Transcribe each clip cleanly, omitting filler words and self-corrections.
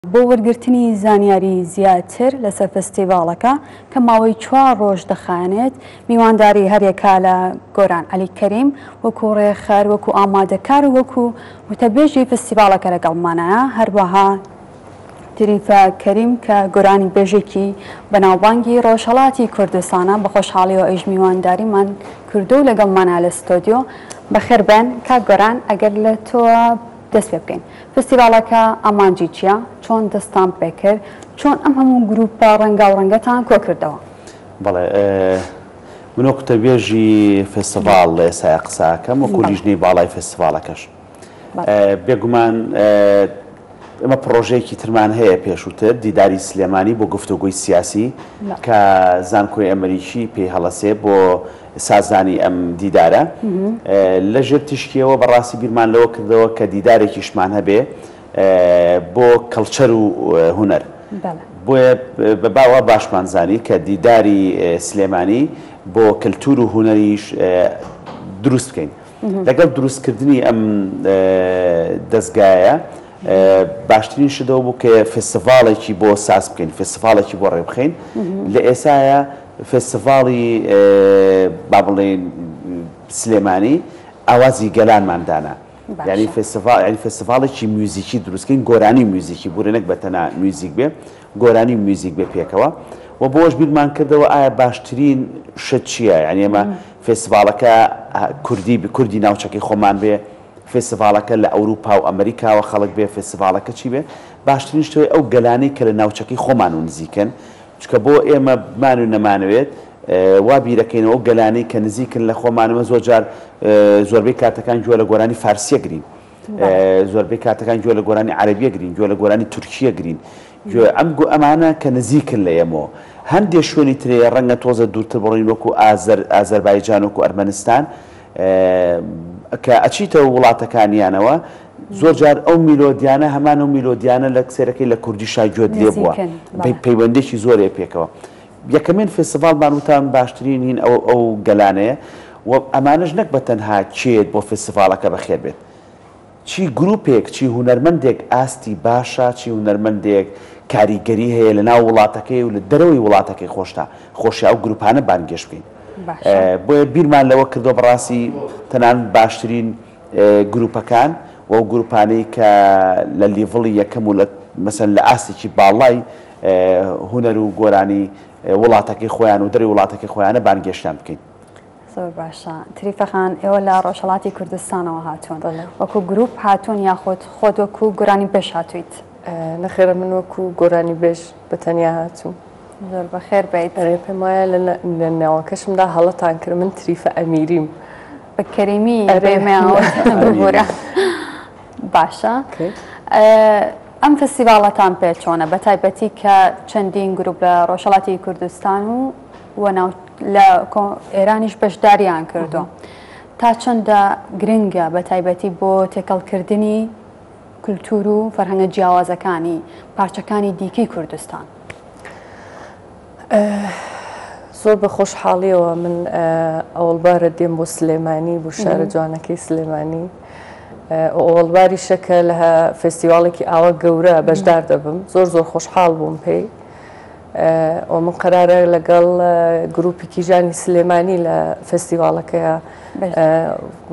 بۆ وەرگرتنی زانیاری زیاتر لەسەر فستیڤاڵەکە کە ماوەی چوار ڕۆژ دەخایەنێت، میوانداری هەریەکە لە گۆران عەلی کەریم وەکو ڕێکخەر، وەکو ئامادەکار و وەکو وتەبێژی فستیڤاڵەکە لەگەڵمانایە، هەروەها تریفە کەریم کە گۆرانیبێژێکی بەناوبانگی ڕۆژهەڵاتی کوردستانە، بە خۆشحاڵیەوە ئەویش میوانداریمان کردووە و لەگەڵمانایە لە ستۆدیۆ. بەخێربێن کاک گۆران، ئەگەر لە تۆ دەست پێ بکەین. فستیڤاڵەکە ئامانجی چییە؟ چۆن دەستتان پێکرد؟ چۆن ئەم هەموو گرووپە ڕەنگاوڕەنگەتان کۆکردەوە؟ بەڵێ من وەکو وتەبێژی فستیڤاڵ لە ئێستایا قسە ئەکەم، وەکو لیژنەی باڵای فستیڤاڵەکەش. بێگومان ئێمە پڕۆژەیەکی ترمان هەیە پێشووتر، دیداری سلێمانی بۆ گفتوگۆی سیاسی کە زانکۆی ئەمریکی پێی هەڵەسێ بۆ سازدانی ئەم دیدارە. لە ژێر تیشکیەوە بە ڕاستی بیرمان لەوە کردەوە کە دیدارێکیشمان هەبێ بۆ کەڵچەر و هونەر. بۆیە بە باوا باشمان زانی کە دیداری سلێمانی بۆ کەلتور و هونەریش دروست بکەین. لەگەڵ دروستکردنی ئەم دەزگایە باشترین شت ئەوە بوو کە فێستیڤاڵێکی بۆ ساز بکەین، فێستیڤاڵێکی بۆ ڕێبخەین. لە ئێسایا فێستیڤاڵی با بڵێین سلێمانی ئاوازی گەلانمان دانا. یانی فێستیڤاڵ یانی فێستیڤاڵێکی میوزیکی دروست کەین، گۆرانی و میوزیکی بورە نەک بە تەنها میوزیک بێ، گۆرانی و میوزیک بێ پێکەوە. و بۆش بیرمان کردەوە ئایا باشترین شت چییە؟ یانی ئێمە فێستیڤاڵەکە کوردی کوردی ناوچەکەی خۆمان بێ، فێستیڤاڵەکە لە ئەوروپا و ئەمریکاوە خەڵک بێ، فێستیڤاڵەکە چی بێ؟ باشترین شت ئەوەیە ئەو گەلانەی کە لە ناوچەکەی خۆمان و نزیکن، چونکە بۆ ئێمە بمان و نەمانەوێت وا بیرەکەینەوە ئەو گەلانەی کە نزیکن لە خۆمان ئێمە زۆر جار زۆربەی کاتەکان گوێ لە گۆرانی فارسیە گرین، زۆربەی کاتەکان گوێ لە گۆرانی عەرەبیە گرین، گوێ لە گۆرانی تورکیە گرین، گوێ ئەم ئەمانە کە نزیکن لە ئێمەوە. هەندێ شوێنی ترێ ڕەنگە تۆزە دوورتر بڕۆین وەکو ئازەر ئازەربایجان وەکو ئەرمەنستان کە ئەچیتە وڵاتەکانیانەوە زۆر جار ئەو میلۆدیانە هەمان ئەو میلۆدیانە لە سێرەکەی لە کوردیشا گوێت لێ بووە پەیوەندێکی زۆرێ پێکەوە. یەکەمین فێستیڤاڵمان وتان باشترین هین ئەو ئەو گەلانەیە و ئەمانەش نەک بە تەنها کێت بۆ فێستیڤاڵەکە بەخێر بێت چی گروپێک چی هونەرمەندێک ئاستی باشە چی هونەرمەندێک کاریگەری هەیە لە ناو وڵاتەکەی و لە دەرەوەی وڵاتەکەی خۆشتا خۆشی ئەو گروپانە بانگێشت بکەین بۆیە بیرمان لەوە کردەوە بەڕاستی تەنانەت باشترین گروپەکان و ئەو گروپانەی کە لە لیڤڵی یەکەم و لە مەسەن لە ئاستێکی باڵای هونەر و گۆرانی وڵاتەکەی خۆیان و دەری وڵاتەکەی خۆیانە بانگێشتیان بکەین. زۆر باشە تریفە خان ئێوە لە ڕۆژهەڵاتی کوردستانەوە هاتوون وەکو گروپ هاتوون یاخود خۆت وەکو گۆرانی بێژ هاتوویت؟ نەخێرە من وەکو گۆرانی بێژ بە تەنیا هاتووم. زۆر بەخێر بیت. ئەرێ پێم وایە لە ناوەکەشمدا هەڵەتان کرد من تریفە ئەمیریم. بە کەریمی ئێمەیان ببورە. باشە ئەم فستیڤاڵەتان پێ چۆنە بە تایبەتی کە چەندین گروپ لە ڕۆژهەڵاتی کوردستان و و لە ئێرانیش بەشداریان کردووە تا چەندە گرنگە بە تایبەتی بۆ تێکەڵکردنی کولتوور و فەرهەنگە جیاوازەکانی پارچەکانی دیکەی کوردستان؟ زۆر بە خۆشحاڵیەوە من ئەوەڵبارە دێم بۆ سلێمانی بۆ شارە جوانەکەی سلێمانی ئەوەڵباریشە کە لە فێستیواڵێکی ئاوا گەورە بەشدار دەبم زۆر زۆر خۆشحاڵ بووم پێی و من قەرارە لەگەڵ گروپی کیژانی سلێمانی لە فێستیواڵەکەیا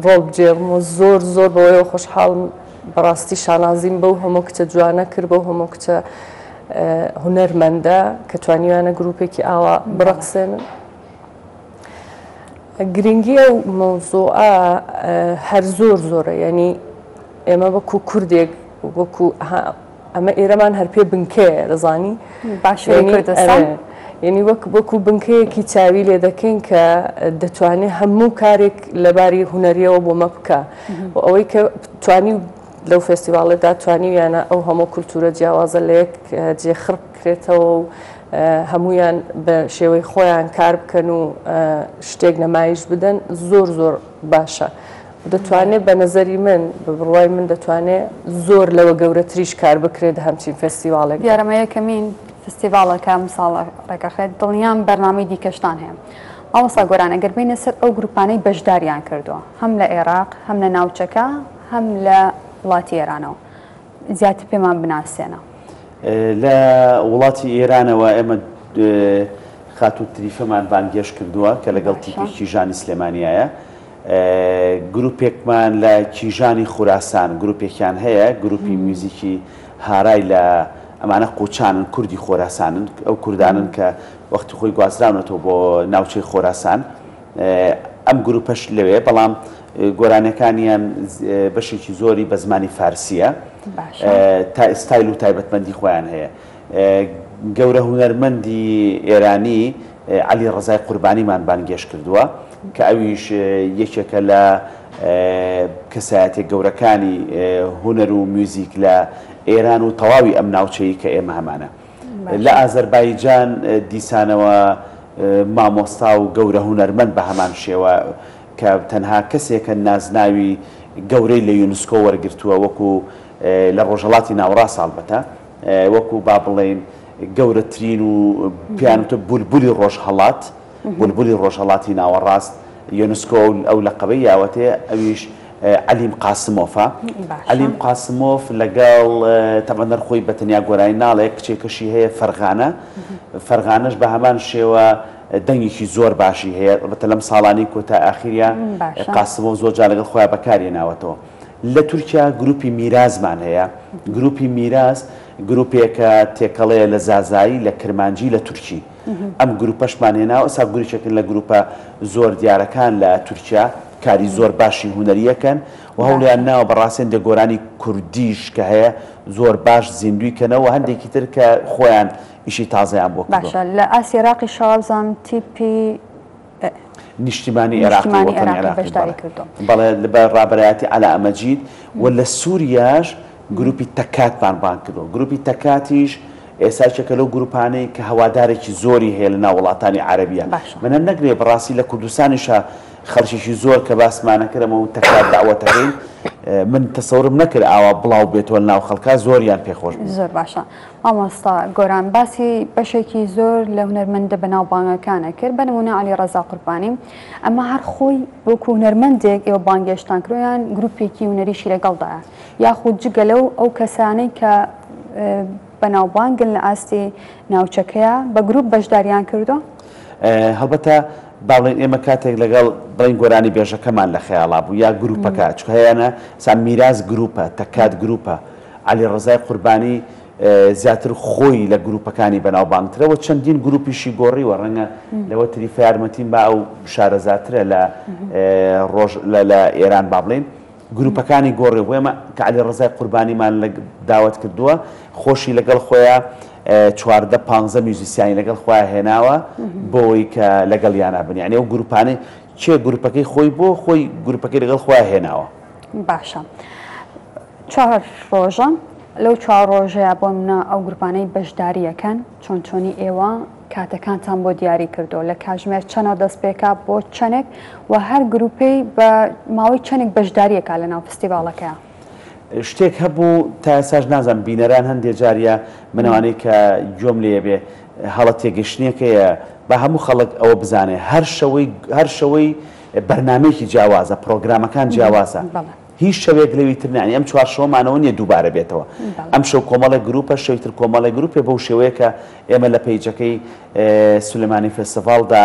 ڕۆڵ بگێڕم و زۆر زۆر بەوەیەوە خۆشحاڵم بەڕاستی شانازیم بەو هەموو کچە جوانە کرد بەو هەموو کچە هونەرمەندە کە توانیویانە گروپێکی ئاوا بڕەخسێنن. گرنگی ئەو مەوزوعە هەر زۆر زۆرە یعنی ئێمە وەکو کوردێک وەکو ئەمە ئێرەمان هەر پێ بنکەیە دەزانی باشووری کوردستان یعنی وەک وەکو بنکەیەکی چاوی لێ دەکەین کە دەتوانێت هەموو کارێک لەباری هونەریەوە بۆ مە بکە و ئەوەی کە توانی لەو فێستیڤاڵەدا توانیویانە ئەو هەموو کولتوورە جیاوازە لە یەک جێ خڕ بکرێتەوە و هەمویان بە شێوەی خۆیان کار بکەن و شتێک نەمایش بدەن زۆر زۆر باشە. دەتوانێت بە نەزەری من بە بڕوای من دەتوانێت زۆر لەوە گەورەتریش کار بکرێت هەمچین فێستیڤاڵێک. دیارە ئەمە یەکەمین فستیڤاڵە کە ئەمساڵ ڕێکەخرێت، دڵنیام بەرنامەی دیکەشتان هەیە. مامۆستا گۆران ئەگەر بێینە سەر ئەو گروپانەی بەشداریان کردووە هەم لە عێراق هەم لە ناوچەکە هەم لە وڵاتی ئێرانەوە زیاتر پێمان بناسێنە. لە وڵاتی ئێرانەوە ئێمە خاتوو تریفەمان بانگهێشت کردووە کە لەگەڵ تیپی کیژانی سلێمانیایە. گروپێکمان لە کیژانی خوراسان گروپێکیان هەیە، گروپی میوزیکی هارای لە ئەمانە قوچانن، کوردی خۆراسانن، ئەو کوردانن کە وەختی خۆی گوازراونەتەوە بۆ ناوچەی خۆراسان. ئەم گروپەش لەوێ، بەڵام گۆرانیەکانیان بەشێکی زۆری بە زمانی فارسیە، تا ستایل و تایبەتمەندی خۆیان هەیە. گەورە هونەرمەندی ئێرانی عەلی ڕەزای قوربانیمان بانگێشت کردووە کە ئەویش یەکێکە لە کەسایەتیە گەورەکانی هونەر و میوزیک لە ئێران و تەواوی ئەم ناوچەی کە ئێمە هەمانە. لە ئازەربایجان دیسانەوە مامۆستا و گەورە هونەرمەند بە هەمان شێوە کە تەنها کەسێکە نازناوی گەورەی لە یونسکۆ وەرگرتووە وەکو لە ڕۆژهەڵاتی ناوەڕاست هەڵبەتە وەکو با بڵێین گەورەترین و پێیان وتە بولبولی ڕۆژهەڵات بولبولی ڕۆژهەڵاتی ناوەڕاست یۆنسکۆ ئەو لەقەبەی یاوەتێ ئەویش عەلیم قاسمۆفە. عەلیم قاسمۆف لەگەڵ تەبعەن هەر خۆی بە تەنیا گۆرانی ناڵێ، کچێکەشی هەیە فەرغانە، فەرغانەش بە هەمان شێوە دەنگێکی زۆر باشی هەیە، ئەڵبەتە لەم ساڵانەی کۆتا ئاخیریا قاسمۆف زۆر جار لەگەڵ خۆیا بەکاری هێناوەتەوە. لە تورکیا گروپی میرازمان هەیە، گروپی میراز گروپێکە تێکەڵەیە لە زازایی، لە کرمانجی، لە تورکی. ئەم گروپەشمان هێناوە، ئێستا گروپێکن لە گروپە زۆر دیارەکان لە تورکیا، کاری زۆر باشی هونەرییەکەن و هەوڵیان ناوە بەڕاستی هەندێک گۆرانی کوردیش کە هەیە زۆر باش زیندووی کەنەوە و هەندێکی تر کە خۆیان ئیشی تازەیان بۆ کردووە. باشە لە ئاستی عێراقیشەوە وابزانم تیپی نیشتیمانی عێراقی وەتەنی عێراقی بەڵێ بە ڕابەرایەتی عەلا مەجید و لە سووریاش گروپی تەکاتمان بانگ کردووە، گروپی تەکاتیش ئێستا یەکێکە لەو گروپانەی کە هەوادارێکی زۆری هەیە لە ناو وڵاتانی عەرەبیە. من هەر نەگرێ بەڕاستی لە کوردستانیشا خەڵکێکی زۆر کە باسمانە کرد ئەمە تەکات دەعوەتەکەین من تەسەورم نەکرد ئاوا بڵاو بێتەوە لە ناو خەڵکا زۆریان پێ خۆش بوو. زۆر باشە مامۆستا گۆران باسی بەشێکی زۆر لە هونەرمەندە بەناوبانگەکانە کرد بە نموونە عەلی ڕەزا قوربانی ئەمە هەر خۆی وەکو هونەرمەندێک ئێوە بانگێشتان کردووە یان گروپێکی هونەریشی لەگەڵدایە یاخود جگە لەو ئەو کەسانەی کە بەناوبانگن لە ئاستی ناوچەکەیا بە گروپ بەشداریان کردووە؟ هەڵبەتە با بڵێین ئێمە کاتێک لەگەڵ بڵێین گۆرانی بێژەکەمان لە خەیاڵا بوو یا گروپەکە چونکە هەیانە سا میراز گروپە تەکات گروپە عەلی ڕەزای قوربانی زیاتر خۆی لە گروپەکانی بەناوبانگترە و چەندین گروپیشی گۆڕیوە ڕەنگە لەوە تریفە یارمەتیم با ئەو شارەزاترە لە ڕۆژ لە ئێران با بڵێین گروپەکانی گۆڕیوە بۆ ئێمە کە عەلی ڕەزای قوربانیمان لە داوەت کردووە خۆشی لەگەڵ خۆیا 14 پانزە میوزیسیانی لەگەڵ خۆیا هێناوە بۆی کە لەگەڵیانا بن یعنی ئەو گروپانەی کێ گروپەکەی خۆی بۆ خۆی گروپەکەی لەگەڵ خۆیا هێناوە. باشە چوار ڕۆژە لەو چوار ڕۆژەیە بۆ منە ئەو گروپانەی بەشداریەکەن چۆن چۆنی ئێوە کاتەکانتان بۆ دیاری کردووە لە کاژمێر چەنەوە دەست پێکا بۆ چەنێک و هەر گروپەی بە ماوەی چەنێک بەشداریەکا لە ناو فستیڤاڵەکەیا؟ شتێک هەبوو تا ئێستاش نازانم بینەران هەندێ جار یا من ئەوانەی کە گوێم لێ بێ هەڵە تێگەشتنێک هەیە با هەموو خەڵک ئەوە بزانێ هەر شەوەی هەر شەوەی بەرنامەیەکی جیاوازە پڕۆگرامەکان جیاوازە هیچ شەوێک لەوی تر نیە یانی ئەم چوار شەوەمانەوە نیە دووبارە بێتەوە ئەم شەو کۆمەڵێک گروپە شەوی تر کۆمەڵێک گروپێ بەو شێوەیە کە ئێمە لە پەیجەکەی سولێمانی فێستیڤاڵدا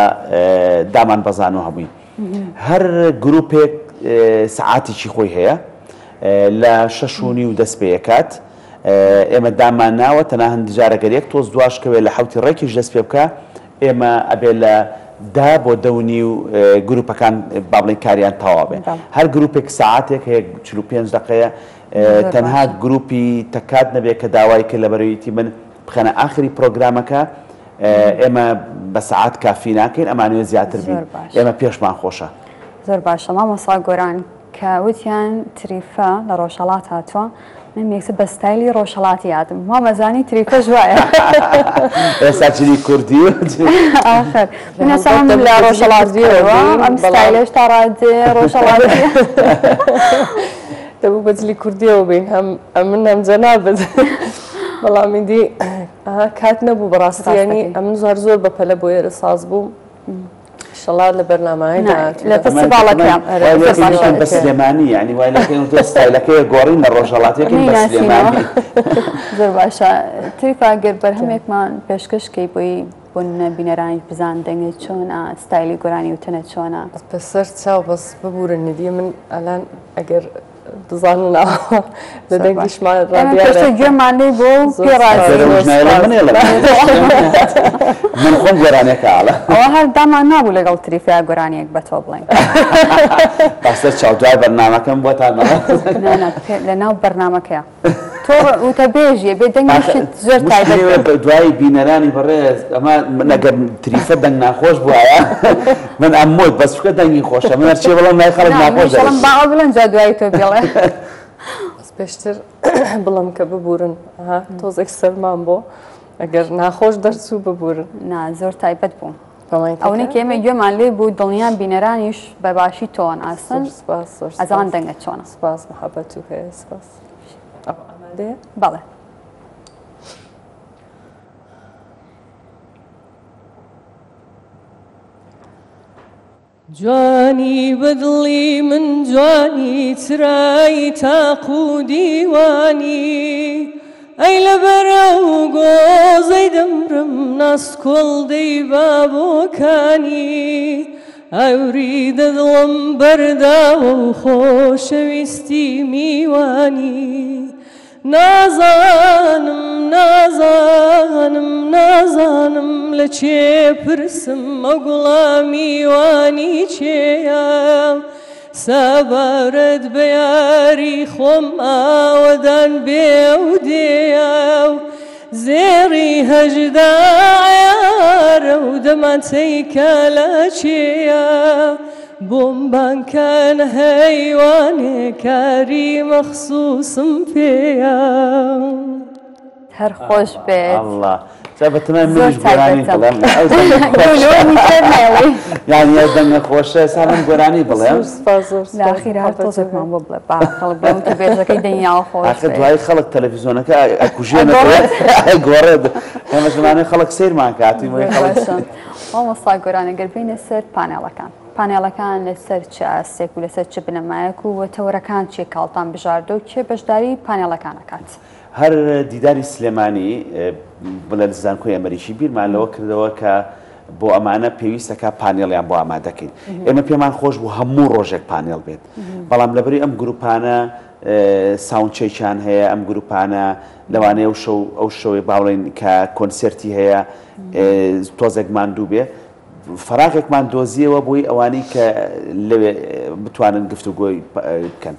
دامان بەزانوو هەمووی هەر گروپێک سەعاتێکی خۆی هەیە لە شەش و نیو دەست پێ ئەکات ئێمە دامان ناوە تەنها هەندجارە گەر یەک تۆز دواش کەوێ لە حەوتی ڕێکیش دەست پێ بکا ئێمە ئەبێ لە دە بۆ دە و نیو گروپەکان با بڵێین کاریان تەواو بێ هەر گروپێک سەعاتێک هەیە 45 دەقەیە تەنها گروپی تەکات نەبێ کە داوای کرد لەبەرەویتی من بخەنە ئاخری پرۆگرامەکە ئێمە بە سەعات کافی ناکەین ئەمانەوێ زیاتر بین ئێمە پێشمان خۆشە. زۆر باشە مامۆستا گۆران کە وتیان تریفە لە ڕۆژهەڵات هاتووە من یەکسەر بە ستایلی ڕۆژهەڵاتی هاتم وامەزانی تریفەش وایە. ئێستا جلی کوردی و ئاخر من ئەسڵەن لە ڕۆژهەڵات کردووە ئەم ستایلەش تا ڕادەیە ڕۆژهەڵاتیە. دەبوو بە جلی کوردیەوە بین هەم ئەمن هەم جەنابت بەڵام ئیدی کات نەبوو بەڕاستی یانی ئەمن زۆر زۆر بەپەلە بۆ ئێرە ساز بووم. ئیشەڵا لە بەرنامەی لە فستیڤاڵەکە بە سلێمانی یعنی وای لەکەین تۆ ستایلەکەی گۆڕین لە ڕۆژهەڵاتێکی بە سلێمانی. زۆر باشە تریفا گەر بەرهەمێکمان پێشکەش کەی بۆی بۆ بینەرانیش بزان دەنگت چۆنە ستایلی گۆرانی وتنت چۆنە. بەسەر چاو بەس ببورن ندیە من ئەلان ئەگەر بزانن لە دەنگیشمان ڕادیارە گوێمان لێ بۆ پێ ڕازی من خۆم گۆرانیەکە ئاڵە ئەوە هەر دامان نابوو لەگەڵ تریفیا گۆرانیەک بە تۆ بڵێین. بەسەر چاو دوای بەرنامەکەم بۆتان لەناو بەرنامەکەیە. تۆ وتەبێژیە بێ دەنگیشت زۆر تایبەت بێت. دوای بینەرانی بەڕێز ئەمە من ئەگەر تریفە دەنگ ناخۆش بوایە من ئەموت بەس چونکە دەنگی خۆشە من هەرچی بڵێم لای خەڵک ناخۆش دەرەچێت. با ئەو بڵێن جا دوای تۆ بیڵێ. بەس پێشتر بڵێم کە ببورن ها تۆزێک سەرمان بۆ ئەگەر ناخۆش دەرچوو ببورن. نا زۆر تایبەت بوو. ئەوەنەی کە ئێمە گوێمان لێ بوو دڵنیام بینەرانیش بە باشی تۆن ئاسن ئەزان دەنگت چۆنە. سپاس محەبەت و هەیە سپاس. ئەوە ئامادەیە؟ بەڵێ. جوانی بە دڵی من جوانی چرای تاق و دیوانی ئەی لەبەر ئەو گۆزەی دەمرم ناسکۆڵ دەیبا بۆ کانی ئاوری دە دڵم بەرداوە و خۆشەویستی میوانی نازانم نازانم نازانم لە کێ پرسم ئەو گوڵە میوانی کێیە سەبارەت بە یاری خۆم ئاوەدان بێ ئەو دێیە و زێڕی 18 عەیارە و دەمانچەی کەلەکێیە بۆم بانگ کەن هەیوانێ کاری مەخسوسم پێیە. هەر خۆش بێت. ئەڵڵا جا بەتەمای زۆر منیش گۆرانی تایبەتە. بڵێم ئەو دەنگە خۆشە لۆ نیتر نایڵێی. یانی ئەو دەنگە خۆشە ئێستا من گۆرانی بڵێم. زۆر سپاس زۆر لە سپاس ئاخیرا هەر محەبەت و تۆزێکمان هەیە. بۆ بڵێ با خەڵک بڵێ وتوبێژەکەی دەنگی ئاوا خۆش ئاخر بێت. دوایی خەڵک تەلەفیزیۆنەکە ئەکوژێنێتەوە ئەگۆڕێت. ئەگۆڕێت ئێمەش لەوانەیە خەڵک سەیرمان کە هاتووین بۆیە زۆر خەڵک باشە مامۆستا گۆران ئەگەر بێینە سەر پانێڵەکان پانێڵەکان لەسەر چ ئاستێک و لەسەر چ بنەمایەک و وە تەوەرەکان چیە کە هەڵتان بژاردە و کێ بەشداری پانێڵەکان ئەکات؟ هەر دیداری سلێمانی بڵێ لە زانکۆی ئەمەریکی بیرمان لەوە کردەوە کە بۆ ئەمانە پێویستەکە پانێڵیان بۆ ئامادەکەین ئێمە پێمان خۆش بوو هەموو ڕۆژێک پانێڵ بێت بەڵام لەبری ئەم گروپانە sound check یان هەیە ئەم گروپانە لەوانەیە ئەو شەو ئەو شەوەی باڵێن کە کۆنسێرتی هەیە تۆزێک ماندوو بێ فەراغێکمان دۆزیەوە بۆی ئەوانەی کە لەوێ بتوانن گفتوگۆی بکەن.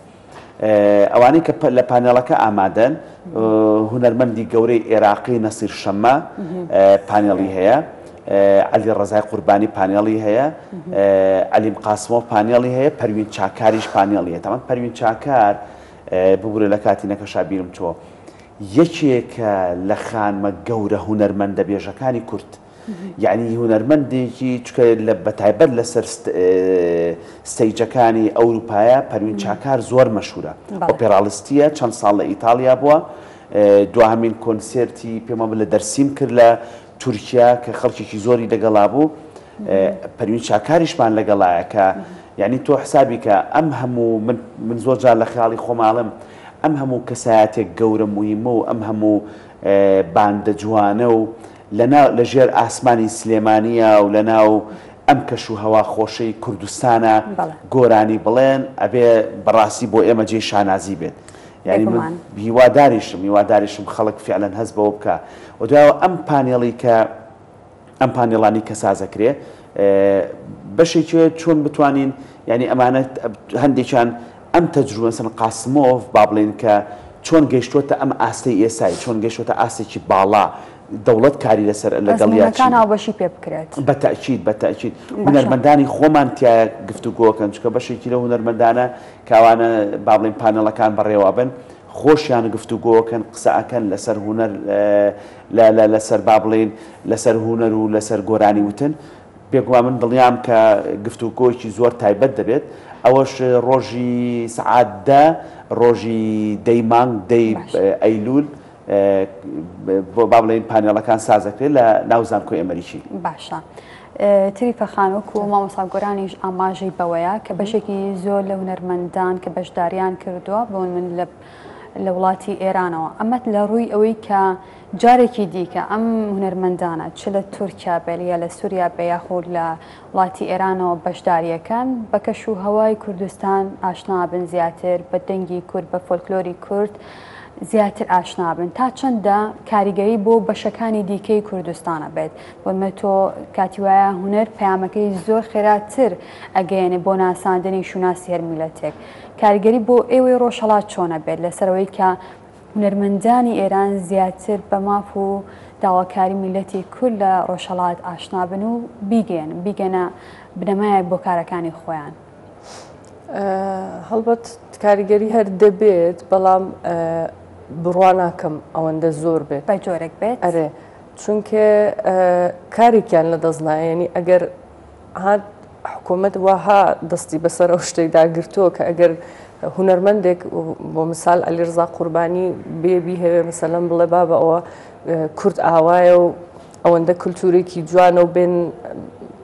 ئەوانەی کە لە پانێڵەکە ئامادەن هونەرمەندی گەورەی ئێراقی نەسیر شەممە پانێڵی هەیە، عەلی ڕەزای قوربانی پانێڵی هەیە، عەلیم قاسمۆف پانێڵی هەیە، پەروین چاکاریش پانێڵی هەیە. تەمان پەروین چاکار ببورە لە کاتی نەکەشا بیرم چۆ یەکێکە لە خانمە گەورە هونەرمەندە بێژەکانی کورد. یەعنی هونەرمەندێکی چونکە لە بەتایبەت لەسەر ستەیجەکانی ئەوروپایە پەروین چاکار زۆر مەشهورە ئۆپێراڵستیە چەند ساڵ لە ئیتاڵیا بووە دواهەمین کۆنسێرتی پێم وابوو لە دەرسیم کرد لە تورکیا کە خەڵکێکی زۆری لەگەڵا بوو پەروین چاکاریشمان لەگەڵایە کە یعنی تۆ حسابی کە ئەم هەموو من من زۆر جار لە خەیاڵی خۆماڵم ئەم هەموو کەسایەتێک گەورە موهیمە و ئەم هەموو باندە جوانە و لەناو لە ژێر ئاسمانی سلێمانیا و لەناو ئەم کەش و هەوا خۆشەی کوردستانا گۆرانی بڵێن ئەبێ بەڕاستی بۆ ئێمە جێی شانازی بێت یانی من هیواداریشم هیواداریشم خەڵک فعلەن هەست بەوە بکا و دوایەوە ئەم پانێڵی کە ئەم پانێڵانی کە سازەکرێ بەشێکی چۆن بتوانین یانی ئەمانە هەندێکیان ئەم تەجروبە مەسەلەن قاسمۆڤ با بڵێین کە چۆن گەیشتووەتە ئەم ئاستەی ئێسای، چۆن گەیشتووەتە ئاستێکی باڵا، دەوڵەت کاری لەسەر لەگەڵیا چی ئەزموونەکان هاوبەشی پێ بکرێت. بە تەئکید، بە تەئکید. باشە. هونەرمەندانی خۆمان تیایا گفتوگۆ کەن، چونکە بەشێکی لەو هونەرمەندانە کە ئەوانە با بڵێین پانێڵەکان بەڕێوە ئەبەن، خۆشیان گفتوگۆ کەن، قسە ئەکەن لەسەر هونەر، لە لە لەسەر با بڵێین لەسەر هونەر و لەسەر گۆرانی وتن. بێگومان من دڵنیام کە گفتوگۆیەکی زۆر تایبەت دەبێت، ئەوەش ڕۆژی سەعات 10 ڕۆژی دەی مانگ دەی ئەیلول با بڵێین پانێڵەکان ساز دەکرێت لە ناو زانکۆی ئەمەریکی. باشە. تریفە خان وەکو مامۆستا گۆرانیش ئاماژەی بەوەیە کە بەشێکی زۆر لە هونەرمەندان کە بەشداریان کردووە بۆ من لە لە وڵاتی ئێرانەوە ئەمەت لە ڕووی ئەوەی کە جارێکی دیکە ئەم هونەرمەندانە چ لە تورکیا بێت یا لە سووریا بێ یاخود لە وڵاتی ئێرانەوە بەشداریەکەن بە کەش و هەوای کوردستان ئاشنا بن زیاتر بە دەنگی کورد بە فۆلکلۆری کورد زیاتر ئاشنا بن تا چەندە کاریگەری بۆ بەشەکانی دیکەی کوردستانە بێت بۆ نمونە تۆ کاتی وایە هونەر پەیامەکەی زۆر خێراتر ئەگەیەنێ بۆ ناساندنی شوناسی هەر میلەتێک کاریگەری بۆ ئێوەی ڕۆژهەڵات چۆنە بێت لەسەرەوەی کە هونەرمەندانی ئێران زیاتر بە ماف و داواکاری میلەتی کورد لە ڕۆژهەڵات ئاشنا بن و بیگەیەنن بیگەنە بنەمایەک بۆ کارەکانی خۆیان؟ هەڵبەت کاریگەری هەر دەبێت بەڵام بڕوا ناکەم ئەوەندە زۆر بێت بە جۆرێک بێت ئەرێ چونکە کارێکیان لە دەست نایەنی ئەگەر هات حکوومەت وەها دەستی بەسەر ئەو شتێکدا گرتووە کە ئەگەر هونەرمەندێک بۆ مثال عەلیڕزا قوربانی بێ بیهەوێ مەسەلەن بڵێ بابە ئەوە کورد ئاوایە و ئەوەندە کولتوورێکی جوانە و بێن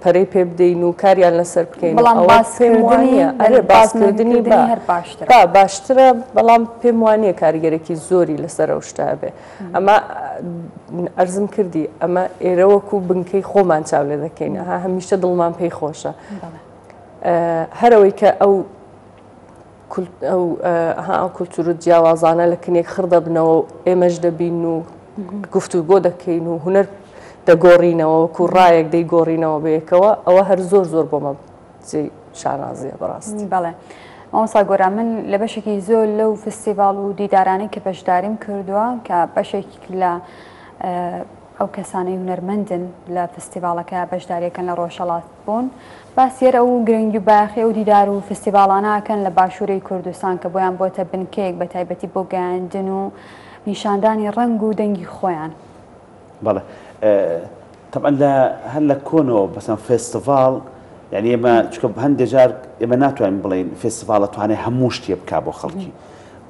پەرەی پێ بدەین و کاریان لەسەر بکەین بەڵام باسکردنی ئەرێ باسکردنی هەر باشترە با باشترە بەڵام پێم وانییە کاریگەرێکی زۆری لەسەر ئەو شتە هەبێ ئەمە ئەرزم کردی ئەمە ئێرە وەکو بنکەی خۆمان چاو لێ دەکەین ها هەمیشە دڵمان پێی خۆشە هەرەوەی کە ئەو ئەو ئەو کولتوورە جیاوازانە لە کنێک خڕ دەبنەوە و ئێمەش دەبین و گفتوگۆ دەکەین و هونەر دەگۆڕینەوە وەکو ڕایەک دەیگۆڕینەوە بەیەکەوە ئەوە هەر زۆر زۆر بۆمە جێی شانازیە بەڕاستی. بەڵێ مامۆستا گۆران من لە بەشێکی زۆر لەو فستیڤاڵ و دیدارانەی کە بەشداریم کردووە کە بەشێک لە ئەو کەسانەی هونەرمەندن لە فستیڤاڵەکە بەشداریەکەن لە ڕۆژهەڵات بوون باسی هەر ئەو گرنگی و بایەخی ئەو دیدار و فستیڤاڵانە ئەکەن لە باشووری کوردستان کە بۆیان بۆتە بنکەیەک بە تایبەتی بۆ گەیاندن و نیشاندانی ڕەنگ و دەنگی خۆیان. بەڵێ تەبعەن لە هەر لە کۆنەوە بەسەن فێستیڤاڵ یعنی ئێمە چکە هەندێک جار ئێمە ناتوانین بڵێین فێستیڤاڵ ئەتوانێت هەموو شتێ بکا بۆ خەڵکی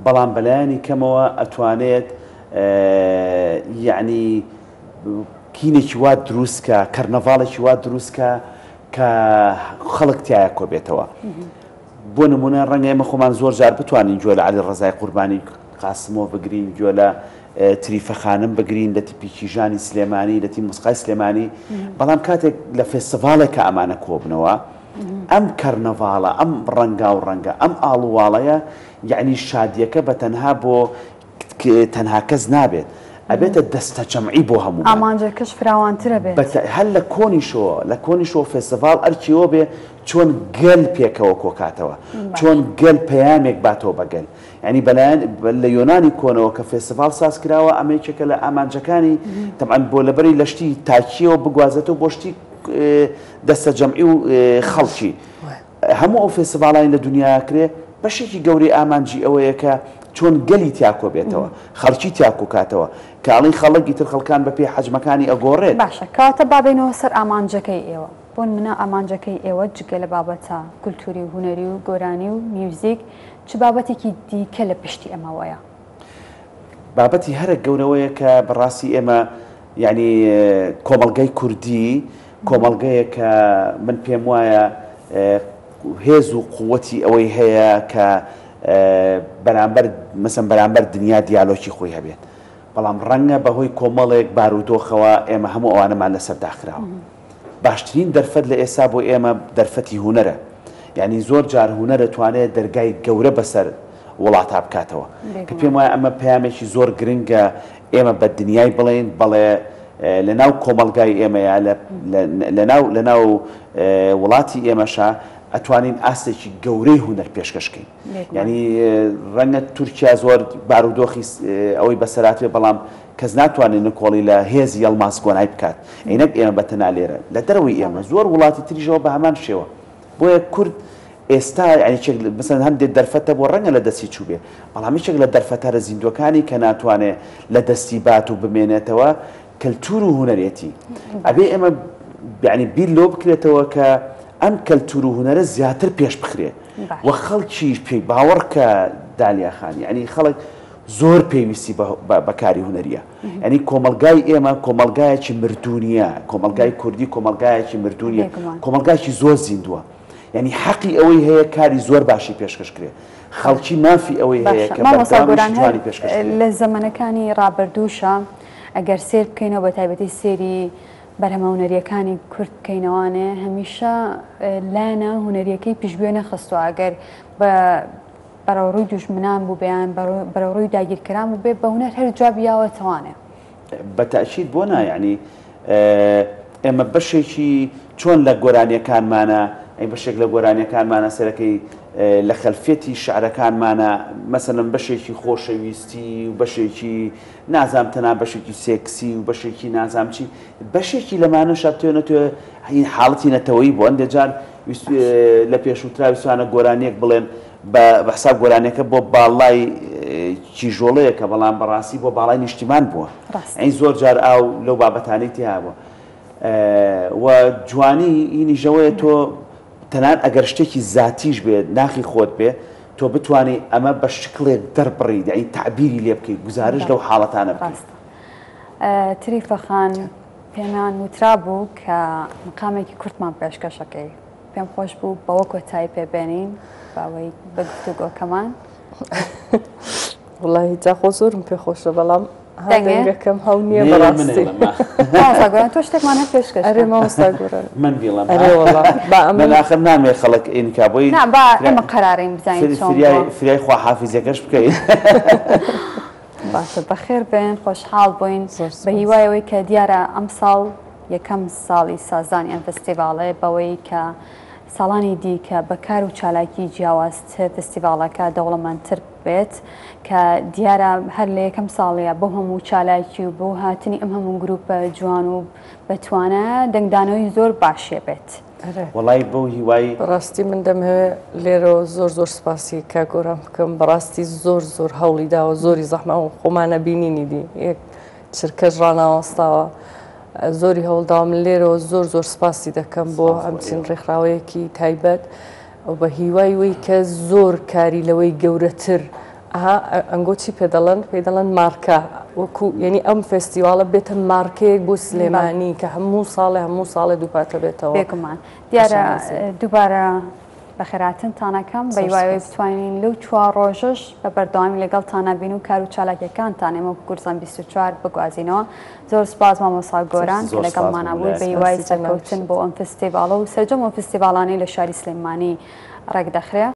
بەڵام بەلایەنی کەمەوە ئەتوانێت یعنی کینێکی وا دروست کە کەرنەڤاڵێکی وا دروست کە کە خەڵک تایە کۆبێتەوە بۆ نمونە ڕەنگە ئێمە خۆمان زۆر جار بتوانین گوێ لە عەلی ڕەزای قوربانی قاسمۆ بگرین گوێ لە تریفە خانم بگرین لە تیپی کیژانی سلێمانی لە تیم موسقای سلێمانی بەڵام کاتێک لە فێستیڤاڵێکە ئەمانە کۆبنەوە ئەم کەرنەڤاڵە ئەم ڕەنگا و ڕەنگە ئەم ئاڵوواڵەیە یعنی شادیەکە بە تەنها بۆ تەنها کەس نابێت ئەبێتە دەستەجەمعی بۆ هەموومان. ئامانجەکەش فراوانترە بێت. هەر لە کۆنیشەوە لە کۆنیشەوە فێستیڤاڵ ئەرکی ئەوە بێ چۆن گەل پێکەوە کۆکاتەوە چۆن گەل پەیامێک باتەوە بە گەل یانی بەلایەن لە یۆنانی کۆنەوە کە فێستیڤاڵ ساز کراوە ئەمە یەکێکە لە ئامانجەکانی تەبعەن بۆ لەبەری لە شتی تاکیەوە بگوازێتەوە بۆ شتی دەستەجەمعی و خەڵکی. هەموو ئەو فێستیڤاڵانی لە دونیا ئەکرێ بەشێکی گەورەی ئامانجی ئەوەیە کە چۆن گەلی تیا کۆبێتەوە، خەڵکی تیا کۆکاتەوە، کە ئەڵێی خەڵک ئیتر خەڵکان بە پێی حەجمەکانی ئەگۆڕێت. باشە کەواتە با بێینەوە سەر ئامانجەکەی ئێوە، بۆنمونە ئامانجەکەی ئێوە جگە لە بابەتە کولتوری و هونەری و گۆرانی و میوزیک چ بابەتێکی دیکە لە پشتی ئەمەوەیە؟ بابەتی هەرە گەورەوەیە کە بەڕاستی ئێمە یانی کۆمەڵگای کوردی کۆمەڵگەیەکە من پێم وایە هێز و قوتی ئەوەی هەیە کە بەرامبەر مەسەن بەرامبەر دنیا دیالۆکی خۆی هەبێت بەڵام ڕەنگە بەهۆی کۆمەڵێک بارودۆخەوە ئێمە هەموو ئەوانەمان لەسەر داخراوە باشترین دەرفەت لە ئێستا بۆ ئێمە دەرفەتی هونەرە یعنی زۆر جار هونەرە توانێت دەرگای گەورە بەسەر وڵاتا بکاتەوە کە پێم وایە ئەمە پەیامێکی زۆر گرنگە ئێمە بە دنیای بڵێین بەڵێ لە ناو کۆمەڵگای ئێمەیا لە ناو لە ناو وڵاتی ئێمەشا ئەتوانین ئاستێکی گەورەی هونەر پێشکەش کەین یعنی ڕەنگە تورکیا زۆر بارودۆخی ئەوەی بەسەرات بێ بەڵام کەس ناتوانێت نکۆڵی لە هێزی یەڵماز گۆنای بکات ئەی نەک ئێمە بە تەنها لێرە لە دەرەوەی ئێمە زۆر وڵاتی تریشەوە بە هەمان شێوە بۆیە کورد ئێستا یانی یەکێک مەسەلەن هەندێک دەرفەت هەبووە ڕەنگە لە دەستی چووبێ، بەڵام یەکێک لە دەرفەتە هەرە زیندووەکانی کە ناتوانێ لە دەستی بات و بمێنێتەوە کەلتوور و هونەرێتی. ئەبێ ئێمە یانی بیر لەوە بکرێتەوە کە ئەم کەلتوور و هونەرە زیاتر پێش بخرێ و خەڵکیش پێی باوەڕ کە دالیا خان یانی خەڵک. زۆر پێویستی بە کاری هونەریە یعنی کۆمەڵگای ئێمە کۆمەڵگایەکی مردوو نییە کۆمەڵگای کوردی کۆمەڵگایەکی مردوو نییە کۆمەڵگایکی زۆر زیندووە یعنی حەقی ئەوەی هەیە کاری زۆر باشی پێشکەش کرێ خەڵکی مافی ئەوەی هەیە کە مامۆستا گۆران جوانی پێشکەش لە زەمەنەکانی ڕابردووشە ئەگەر سێر بکەینەوە بە تایبەتی سێری بەرهەمە هونەریەکانی کورد بکەینەوانێ هەمیشە لایەنە هونەریەکەی پشتگوێ نەخستووە ئەگەر بە بەرەوڕووی دوژمنان بووبێ یان بەرەوڕووی داگیرکەران بووبێ بە هونەر هەر جوابی یاوەتەوانێ. بە تەئکید بۆ نا یەعنی ئێمە بەشێکی چۆن لە گۆرانیەکانمانە ئەی بەشێک لە گۆرانیەکانمانە سەرەکەی لە خەلفیەتی شعرەکانمانە مەسەلەن بەشێکی خۆشەویستی و بەشێکی نازام تەنا بەشێکی سێکسی و بەشێکی نازام چی بەشێکی لەمانەشە توێ نەتوێ هین حاڵەتی نەتەوەیی بوو هەندێ جار لە پێشووترا ویستوانە گۆرانیەک بڵێن بە حساب گۆرانیەکە بۆ باڵای کیژۆڵەیەکە بەڵام بەڕاستی بۆ باڵای نیشتیمان بووە ئەی زۆر جار ئاو لەو بابەتانەی تیا بووە و جوانی هینیژەوەیە تۆ تەنان ئەگەر شتێکی زاتیش بێت ناخی خۆت بێ تۆ بتانی ئەمە بە شکڵێک دەربڕی یعنی تعبیری لێ بکەیت گوزارش لەو حاڵەتانە بکەیت تریفە خان پێمان وترابوو کە مقامێکی کورتمان پێشکەشەکەی پێم خۆش بوو بەوە کۆتایی پێ بێنین باوەی بە گفتوگۆکەمان. وڵی جا خۆ زۆرم پێ خۆشە بەڵام دەنگەکەم هەو نییە بەڕاستی مامۆستا گۆران تۆ شتێکمان هەر پێشکەش ئەرێ مامۆستا گۆران من بیڵێم ئەرێ وەڵا با ئەمن من ئاخر نامێ خەڵک ئینکا بۆی نا با ئێمە قەرارین بزانین چۆن فریای فریای خواحافیزیەکەش بکەین. باشە بەخێر بێن خۆشحاڵ بووین بە هیوای ئەوەی کە دیارە ئەمساڵ یەکەم ساڵی سازدانی ئەم فستیڤاڵەیە بەوەی کە ساڵانی دیکە بە کار و چالاکی جیاوازتر فستیڤاڵەکە دەوڵەمەندتر بێت کە دیارە هەر لە یەکەم ساڵەیە بۆ هەموو چالاکی و بۆ هاتنی ئەم هەموو گروپە جوان و بەتوانە دەنگدانەوەی زۆر باشێ بێت. وەڵای بەو هیوای. بەڕاستی من دەمهەوێ لێرەوە زۆر زۆر سپاسی کاک گۆران بکەم بەڕاستی زۆر زۆر هەوڵی داوە زۆری زەحمە و خۆمانە بینینی دی یەک چرکەش ڕاناوەستاوە زۆری هەوڵداوە من لێرەوە زۆر زۆر سپاسی دەکەم بۆ ئەمچین ڕێکخراوەیەکی تایبەت و بە هیوای وەی کە زۆر کاری لەوەی گەورەتر ئەها ئەنگۆ چی پێ دەڵێن؟ پێی دەڵێن مارکە وەکو یعنی ئەم فێستیواڵە بێتە مارکەیەک بۆ سلێمانی کە هەموو ساڵێ هەموو ساڵێ دووپاتە بێتەوە. بێگومان دیارە دووبارە بەخێراتنتان ئەکەم بە هیوای بتوانین لەو چوار ڕۆژەش بە بەردەوامی لەگەڵتانە بین و کار و چالاکیەکانتان ئێمە کوردستان 24 بگوازینەوە زۆر سپاس مامۆستا گۆران کە لەگەڵمانە بووی بە هیوای سەرکەوتن بۆ ئەم فستیڤاڵە و سەرجەم ئەو فستیڤاڵانەی لە شاری سلێمانی ڕێکدەخرێ.